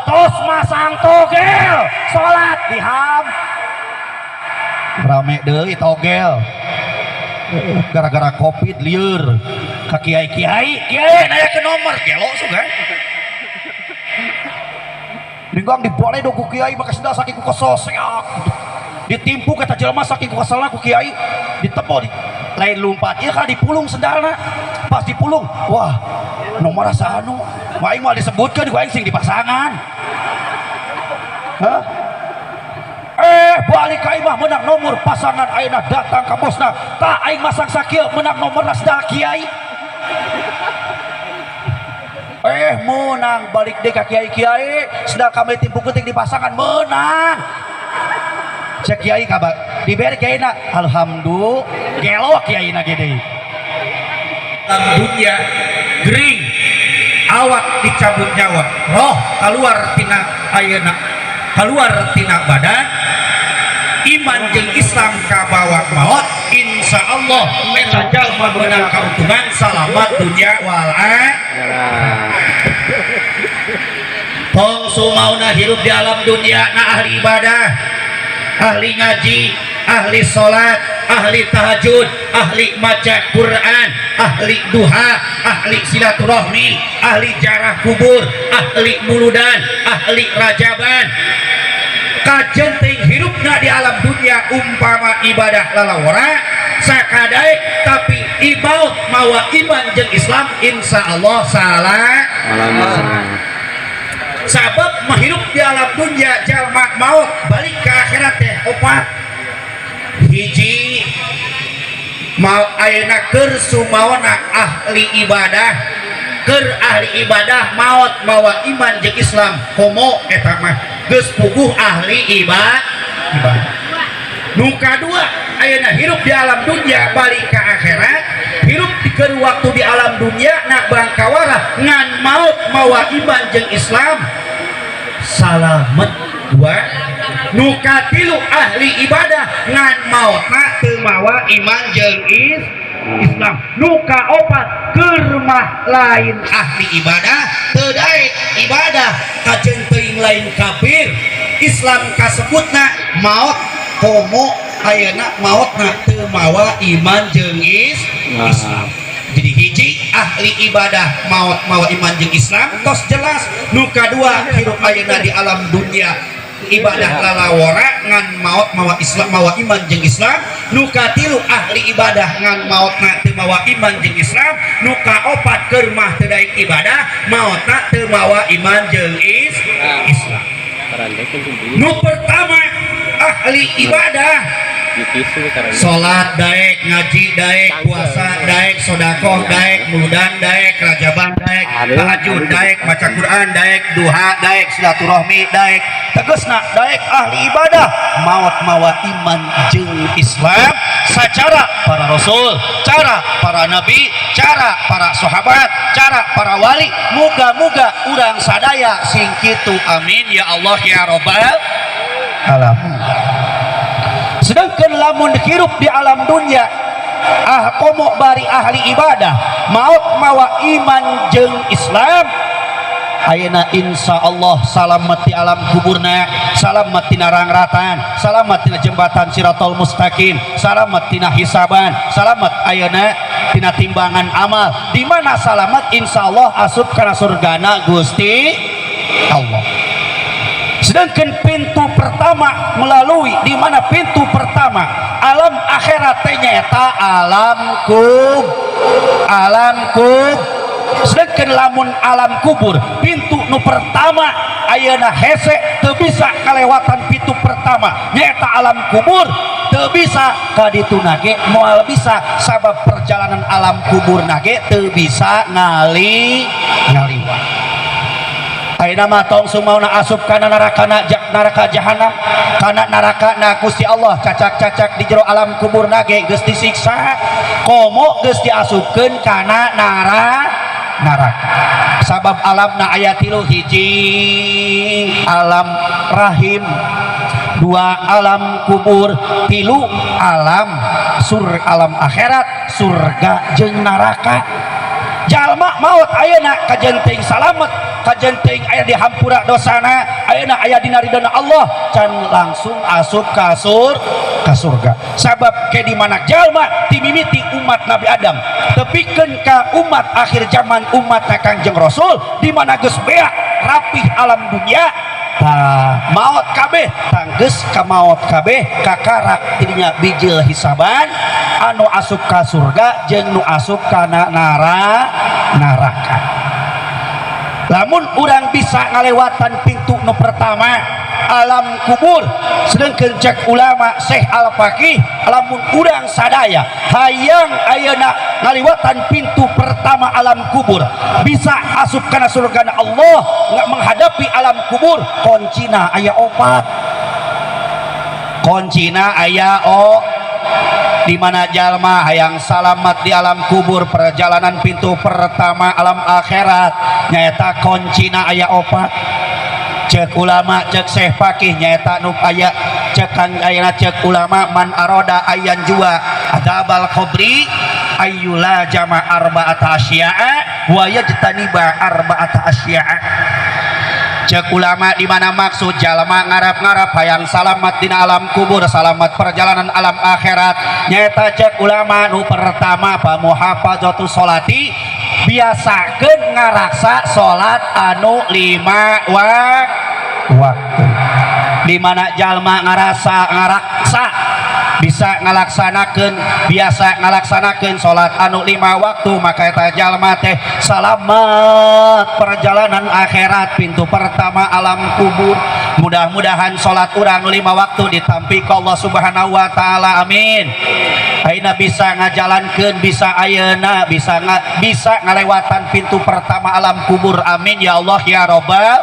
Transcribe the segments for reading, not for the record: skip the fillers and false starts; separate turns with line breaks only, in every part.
Tos masang togel, salat diham rame deui togel gara-gara Covid. Lieur ka kiai, kiai, kiai nanya ke nomor, gelo sugan. Ninggang diboleh ku kiai maka sendal, saking ku kesel seak ditimpu kata jelema. Saking ku keselna ku kiai ditepo di lain lumpat ieu kan dipulung sendalna. Pas dipulung, wah, nomor asa anu. Wah, aing moal disebutkeun ku aing sing dipasangan. Hah? Eh, balik ka imah menang nomor pasangan. Ayeuna datang ka bosna, "Tah, aing masang sakieu, menang nomor sendal kiai." Eh, menang. Balik deh ka kiai, "Kiai, sendal kami timpu keting di pasangan menang." Cek kiai kabar diberi kiai na, alhamdulillah. Gelo kiai na gede.
Dalam dunia gering, awak dicabut nyawa, roh keluar tina ayeuna, keluar tina badan, iman jeung Islam kabawa maut, insya Allah eta jalma meunang keuntungan, salamat dunia wal akhirat.
Tong sumauna hirup di alam dunia na ahli ibadah, ahli ngaji, ahli sholat, ahli tahajud, ahli maca Quran, ahli duha, ahli silaturahmi, ahli jarah kubur, ahli muludan, ahli rajaban. Kajen teuing hirupna di alam dunia umpama ibadah lalawara sakadaek, tapi ibaut mawa iman jeung Islam, insya Allah salah. Sabab mah hirup di alam dunia, jalma maut balik ke akhirat teh opat. Hiji, mau ayeuna keur sumawana ahli ibadah, keur ahli ibadah maut mawa iman jeung Islam, komo eta mah geus puguh ahli ibadah. Nu kadua, ayeuna hirup di alam dunia balik ke akhirat, hirup di keur waktu di alam dunia nak bangkawara ngan maut mawa iman jeung Islam, salamet dua. Nu katilu, ahli ibadah ngan mautna teu mawa iman jeung Islam. Nu kaopat, keur mah lain ahli ibadah, teu daek ibadah, kajen teuing lain kafir, Islam kasebutna, maut komo ayeuna mautna teu mawa iman jeung Islam. Jadi hiji, ahli ibadah maut mawa iman jeung Islam, tos jelas. Nu kadua, hirup ayeuna di alam dunia ibadah lalawora ngan maut mawa Islam, mawa iman jeung Islam. Nu katilu, ahli ibadah ngan mautna teu mawa iman jeung Islam. Nu kaopat, keur mah teu daek ibadah, mautna teu mawa iman jeung Islam. Nu pertama, ahli ibadah, salat daek, ngaji daek, puasa daek, sodakoh daek, muludan daek, rajaban daek, tahajud daek, baca Quran daek, duha daek, silaturahmi daek, tegesna daek ahli ibadah, maut mawa iman jeung Islam secara para rasul, cara para nabi, cara para sahabat, cara para wali. Muga-muga urang sadaya sing kitu, amin ya Allah ya robbal alamin. Sedangkan lamun hirup di alam dunia, ah, komo bari ahli ibadah, maut mawa iman jeung Islam, ayeuna insya Allah salamet di alam kuburna, salamet tina rangratan, salamet tina jembatan siratal mustaqim, salamet tina hisaban, salamet ayeuna tina timbangan amal. Di mana salamet, insya Allah asup kana surgana Gusti Allah. Sedangkan pintu pertama melalui di mana pintu pertama alam akhirat teh nyaeta alam kub, alam kub. Sedangkan lamun alam kubur, pintu nu pertama ayeuna hese teu bisa kalewatan pintu pertama nyaeta alam kubur, teu bisa kadituna ge moal bisa, sabab perjalanan alam kubur ge teu bisa ngaliwat. Ayeuna mah tong sumauna asup kana neraka, neraka jahanam, kana neraka na Gusti Allah. Cacak-cacak di jero alam kubur ge geus disiksa, komo geus diasupkeun kana neraka. Sabab alamna aya tilu: hiji alam rahim, dua alam kubur, tilu alam sur alam akhirat, surga jeung neraka. Jalma maut ayeuna kajenting salamet. Kajen teuing aya dihampura dosana, ayeuna aya dina ridona Allah, can langsung asup ka surga. Sabab ke di mana jalma ti mimiti umat Nabi Adam tepikeun ka umat akhir zaman, umat Kangjeng Rasul, di mana geus beak rapih alam dunia, tah maot kabeh, tanggeus ka maot kabeh, kakarak tidinya bijil hisaban anu asup ka surga jeung nu asup kana neraka. Lamun urang bisa ngalewatan pintu nu pertama, alam kubur, sedangkan cek ulama Syekh Al-Faqih, lamun urang sadaya hayang ayeuna ngaliwatan pintu pertama alam kubur, bisa asup kana surgana Allah, nggak menghadapi alam kubur, kuncina aya opat. Kuncina aya o di mana jalma hayang salamat di alam kubur, perjalanan pintu pertama alam akhirat, nyaeta kuncina aya opat. Cek ulama, cek Syekh Fakih, nyaeta nu aya cek kan ayeuna cek ulama, man aroda ayan jua adzabal qabri ayyula jama arba'ata asya'a wa yajtaniba arba'ata asya'a. Cek ulama, di mana maksud jalma ngarap-ngarap hayang salamat dina alam kubur, salamat perjalanan alam akhirat, nyaeta cek ulama nu pertama pamuhafazatu sholati, biasakeun ngaraksa salat anu lima waktu. Di mana jalma ngarasa ngaraksa bisa ngalaksanakeun, biasa ngalaksanakeun salat anu lima waktu, maka eta jalma teh salamat perjalanan akhirat, pintu pertama alam kubur. Mudah-mudahan salat urang lima waktu ditampi ku Allah Subhanahu wa taala, amin. Ayeuna bisa ngajalankeun, bisa ayeuna bisa bisa ngalewatan pintu pertama alam kubur, amin ya Allah ya robbal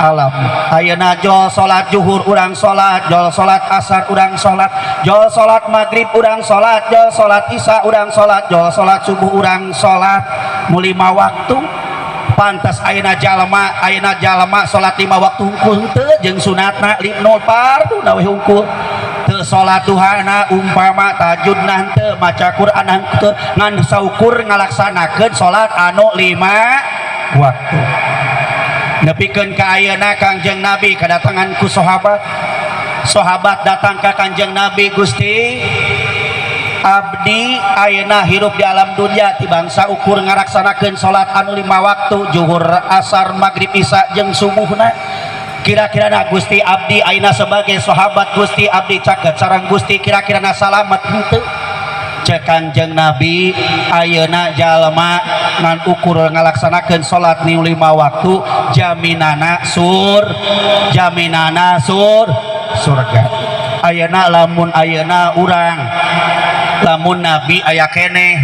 alam. Ayeuna jol salat zuhur urang salat, jol salat asar urang salat, jol salat maghrib urang salat, jol salat isya urang salat, jol salat subuh urang salat, mu lima waktu. Pantas ayeuna jalma salat lima waktu hungkul teu jeung sunatna nol fardu na we hungkul, teu salat duhana umpama, tahajudna henteu, maca Quran henteu, ngan saukur ngalaksanakeun salat anu lima waktu. Nepikeun ka ayeuna, Kangjeng Nabi kedatangan ku sahabat. Sahabat datang ka Kanjeng Nabi, "Gusti, abdi ayeuna hirup di alam dunia ti bangsa ukur ngaraksanakeun salat anu lima waktu, zuhur, asar, maghrib, isya jeung subuhna. Kira-kira na Gusti, abdi ayeuna sebagai sahabat Gusti, abdi caket sareng Gusti, kira-kira na salamet henteu?" Cek Kanjeng Nabi, ayeuna jalma ngan ukur ngalaksanakeun salat nu lima waktu, jaminana surga. Ayeuna lamun ayeuna urang, lamun Nabi aya keneh,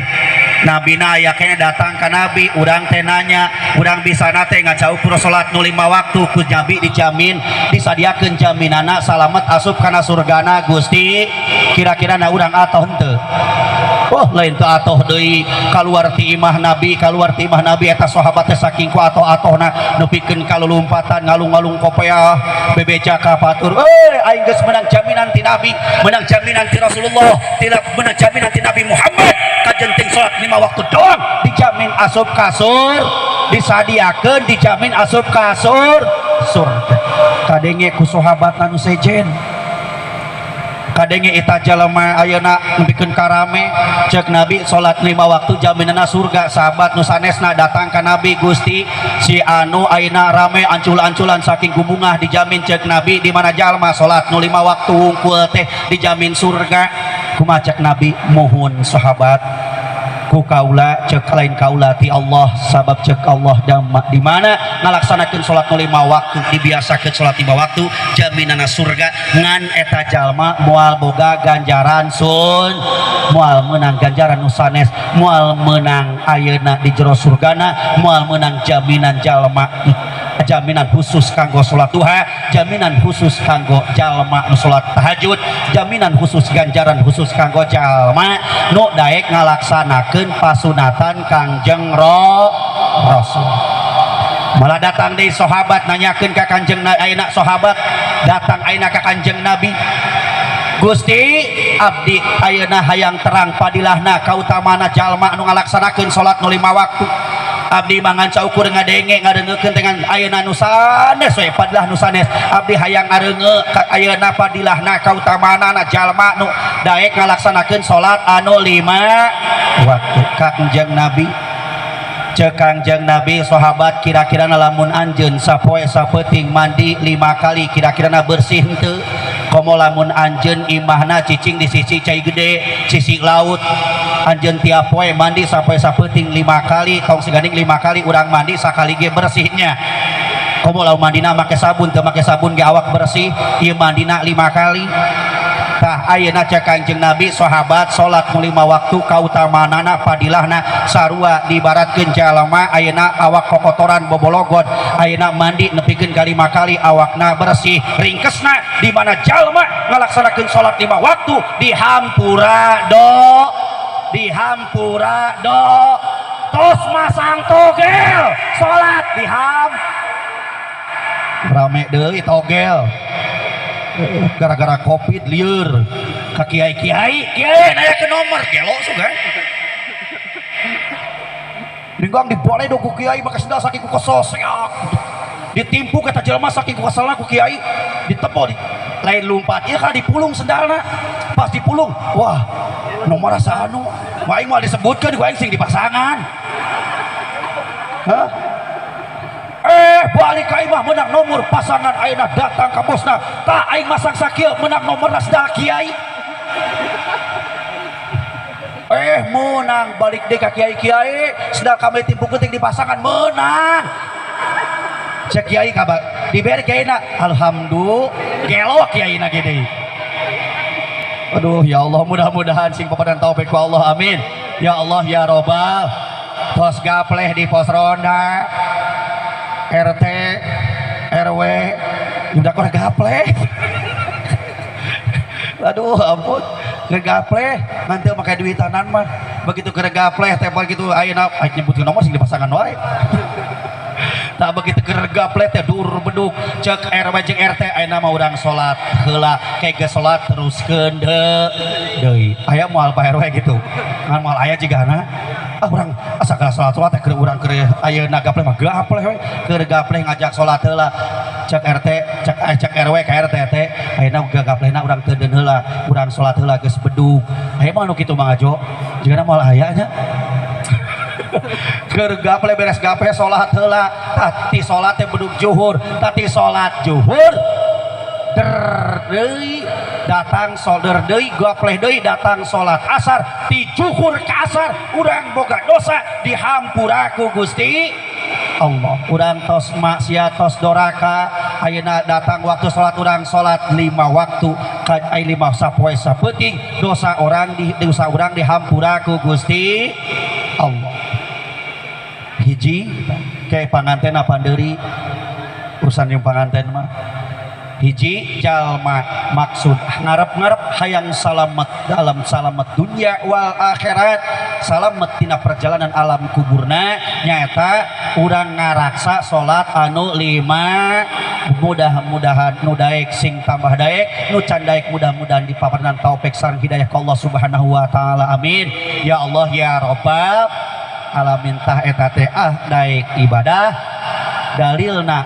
Nabina aya keneh, datang ka Nabi, urang teh nanya, urang bisa teh ngacaukur salat nu lima waktu, ku Nabi dijamin, disadiakeun jaminana salamet asup kana surgana Gusti, kira-kira na urang atau henteu? Oh, lain teu atoh deui, kaluar ti imah Nabi, kaluar ti imah Nabi eta sahabat teh saking ku atoh-atohna nepikeun kalulumpatan, ngalung-ngalung kopeah, bebeja ka batur, "Euy, aing geus menang jaminan ti Nabi, menang jaminan ti Rasulullah, tidak menang jaminan ti Nabi Muhammad, kajen ting salat lima waktu doang dijamin asup kasur, disadiakeun dijamin asup kasur surga." Kadenge ku sahabat anu sejen, kadenge eta jalma ayeuna nepikeun karame, cek Nabi salat lima waktu jaminanna surga. Sahabat nu sanesna datang ka Nabi, "Gusti, si anu ayeuna rame ancul-anculan saking kubungah, dijamin cek Nabi di mana jalma salat nu lima waktu wungkul teh dijamin surga, kumaha?" Cek Nabi, "Mohon sahabat, ku kaula cek lain kaula ti Allah, sabab cek Allah di mana ngalaksanakeun salat nu lima waktu, dibiasakeun salat lima waktu, jaminanna surga, ngan eta jalma moal boga ganjaran sun, moal meunang ganjaran nu sanes, moal meunang ayeuna di jero surgana, moal meunang jaminan jalma, jaminan khusus kanggo salat duha, jaminan khusus kanggo jalma nu salat tahajud, jaminan khusus, ganjaran khusus kanggo jalma nu daek ngalaksanakeun pasunatan Kangjeng Rasul." Malah datang deui sahabat nanyakeun ka Kanjeng. Ayeuna sahabat datang ayeuna ka Kanjeng Nabi, "Gusti, abdi ayeuna hayang terang fadilahna, kautamana jalma anu ngalaksanakeun salat nu lima waktu."
Abdi mangan saukur ngadenge ngadengekeun dengan ayeuna nu sanes we padilah nu sanes abdi hayang ngareunge ayeuna padilahna kautamaanana jalma nu daek ngalaksanakeun salat anu 5 waktu. Kangjeng Nabi ceuk Kangjeng Nabi sahabat kira-kira lamun anjeun sapoe sapeuting mandi 5 kali kira-kira bersih henteu? Komo lamun anjeun imahna cicing di sisi cai gede sisi laut, anjeun tiap poe mandi sapoe sapeuting 5 kali, tong siganding 5 kali urang mandi sakali ge bersihnya. Komo lamun mandina make sabun teu make sabun ge awak bersih, ieu mandina 5 kali. Tah ayeuna cek Kangjeng Nabi sahabat salat nu 5 waktu kautamaanana padilahna sarua dibaratkeun jalma ayeuna awak kokotoran bobologon ayeuna mandi nepikeun ka 5 kali awakna bersih. Ringkesna di mana jalma ngalaksanakeun salat 5 waktu dihampura do, dihampura do, tos masang togel salat diham rame deui togel gara-gara covid lieur ka kiai-kiai kiai nanya ke nomor gelo sugan ninggang diboleh do ku kiai make sendal saking ku kesel seak ditimpu kata jelema saking ku keselna ku kiai ditepok di lain lumpat ieu kan dipulung sendalna pas dipulung wah nomor asa anu aing moal disebutkeun ku aing sing dipasangan. Hah? Balik ka imah menang nomor pasangan ayeuna datang ka bosna tah aing masang sakieu menang nomor sendal kiai. Menang balik deui ka kiai-kiai sendal kami timpu keting di pasangan menang. Cek kiai kabar diberi kiaina alhamdulillah gelo kiaina ge deui. Aduh ya Allah mudah-mudahan sing papadan taufik ku Allah amin ya Allah ya robbal. Tos gapleh di pos ronda RT RW udah kok gapleh. Aduh ampun ngegapleh nanti make duitanan mah begitu keur gapleh teh begitu ayeuna nyebutkeun nomor sing dipasangan wae. Tak begitu keur gapleh teh dur beduk cek RW jeung RT ayeuna mah urang salat heula ke geus salat teruskeun deui aya moal Pak RW gitu ngan moal aya jigana ah urang asa geus salat-salat teh keur urang keur ayeuna gapleh mah gapleh we keur gapleh ngajak salat heula cek RT cek RW ka RT teh ayeuna gaplehna urang teu deun heula urang salat heula geus bedug aya mah nu kitu Mang Ajo jigana moal aya nya. Keur gapleh beres gapleh salat heula tati salat teh bedug juhur tati salat juhur der deui datang solder deui gapleh deui datang salat asar ti juhur ka asar urang boga dosa dihampura ku Gusti Allah. Urang tos maksiat tos doraka ayeuna datang waktu salat urang salat 5 waktu ka 5 sapoe sapeuting dosa orang di dosa urang dihampura ku Gusti Allah. Hiji kayak panganten apa deui urusan yang panganten mah hiji jalma maksud ngarep-ngarep hayang salamet dalam salamet dunia wal akhirat salamet tina perjalanan alam kuburna nyaeta urang ngaraksa salat anu 5 mudah-mudahan nu daek sing tambah daek nu can daek mudah-mudahan dipaparnan taufik sareng hidayah ka Allah Subhanahu wa taala amin ya Allah ya rabbal alamin. Tah eta teh ah daek ibadah dalilna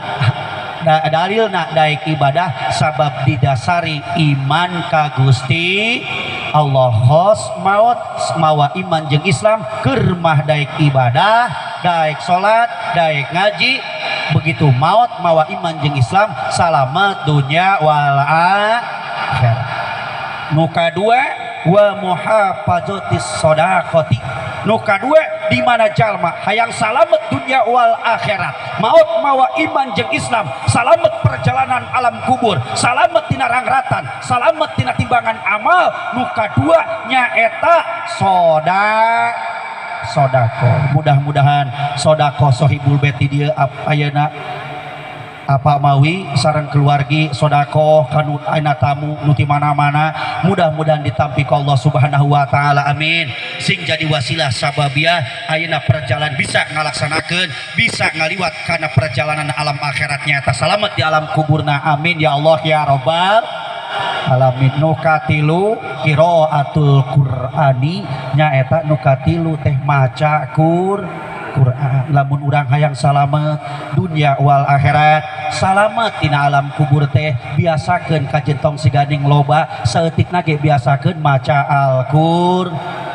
dalilna daek ibadah sabab didasari iman ka Gusti Allah khos maut mawa iman jeung Islam keur mah daek ibadah daek salat daek ngaji begitu maut mawa iman jeung Islam salamat dunya wal akhirat. Nu kadua wa muhafazatis shadaqati nu kadua di mana jalma hayang salamet dunya wal akhirat maut mawa iman jeung Islam salamet perjalanan alam kubur salamet tina rangratan salamet tina timbangan amal nu kadua nyaeta sodako. Mudah-mudahan sodako sohibul beti dieu ayeuna apa mawi sareng keluargi sodako kanu ayeuna tamu nu ti mana-mana mudah-mudahan ditampi ku Allah Subhanahu wa taala amin sing jadi wasilah sababiah ayeuna perjalanan bisa ngalaksanakeun bisa ngaliwat kana perjalanan alam akhirat nyata salamet di alam kuburna amin ya Allah ya rabbal alamin. Nu katilu qiraatul Qur'ani nyaeta nu katilu teh maca Qur'an. Quran. Lamun urang hayang salamet dunia wal akhirat, salamet tina alam kubur teh biasakeun kajeun tong siganing loba saeutikna ge biasakeun maca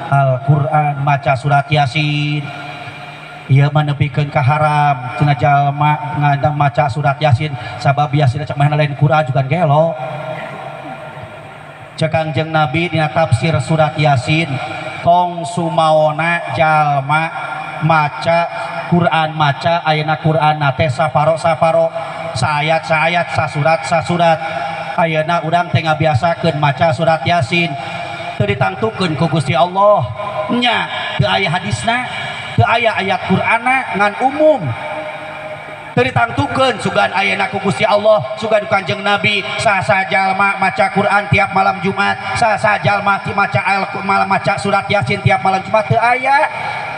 Al-Qur'an, maca surat Yasin. Ieu mah nepikeun ka haram cenah jalma ngandang maca surat Yasin sabab Yasin cek mana lain Quran juga gelo. Cek Kangjeng Nabi dina tafsir surat Yasin, tong sumaona jalma maca Quran, maca ayeuna Quran teh saparo-saparo, saayat-saayat, sasurat-sasurat. Ayeuna urang teh ngabiasakeun maca surat Yasin teu ditangtukeun ku Gusti Allah nya, teu aya hadisna, teu aya ayat Qur'anna, ngan umum teu ditangtukeun sugan ayeuna ku Gusti Allah, sugan ku Kanjeng Nabi. Saha jalma maca Quran tiap malam Jumat, saha jalma maca malam maca surat Yasin tiap malam Jumat, teu aya.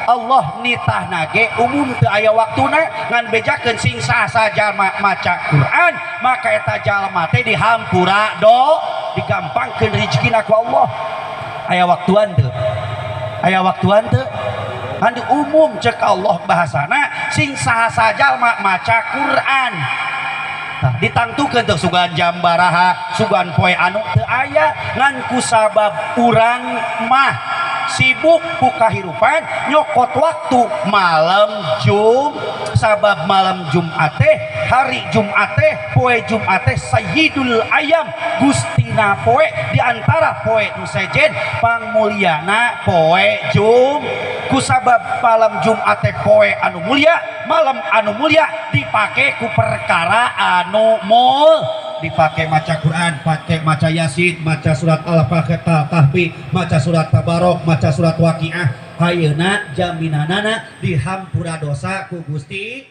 Allah nitahna ge umum teu aya waktuna, ngan bejakeun sing saha jalma maca Quran maka eta jalma teh dihampura do, digampangkeun rezekina ku Allah. Aya waktuan teu? Aya waktuan teu? Ngan umum cek Allah bahasana sing saha jalma maca Quran. Tah ditangtukeun teu sugan jam baraha, sugan poe anu, teu aya, ngan kusabab urang mah sibuk ku kahirupan nyokot waktu malam Jum, sabab malam Jumat teh, hari Jumat teh, poe Jumat teh sayyidul ayam, gustina poe, di antara poe nu sejen pangmulyana poe Jum. Kusabab malam Jumat teh poe anu mulia, malam anu mulia dipake ku perkara anu mul, dipake maca Quran, pake maca Yasin, maca surat Al-Fatihah, Kahfi, maca surat Tabarok, maca surat Waqiah. Ayeuna jaminanana dihampura dosa ku Gusti.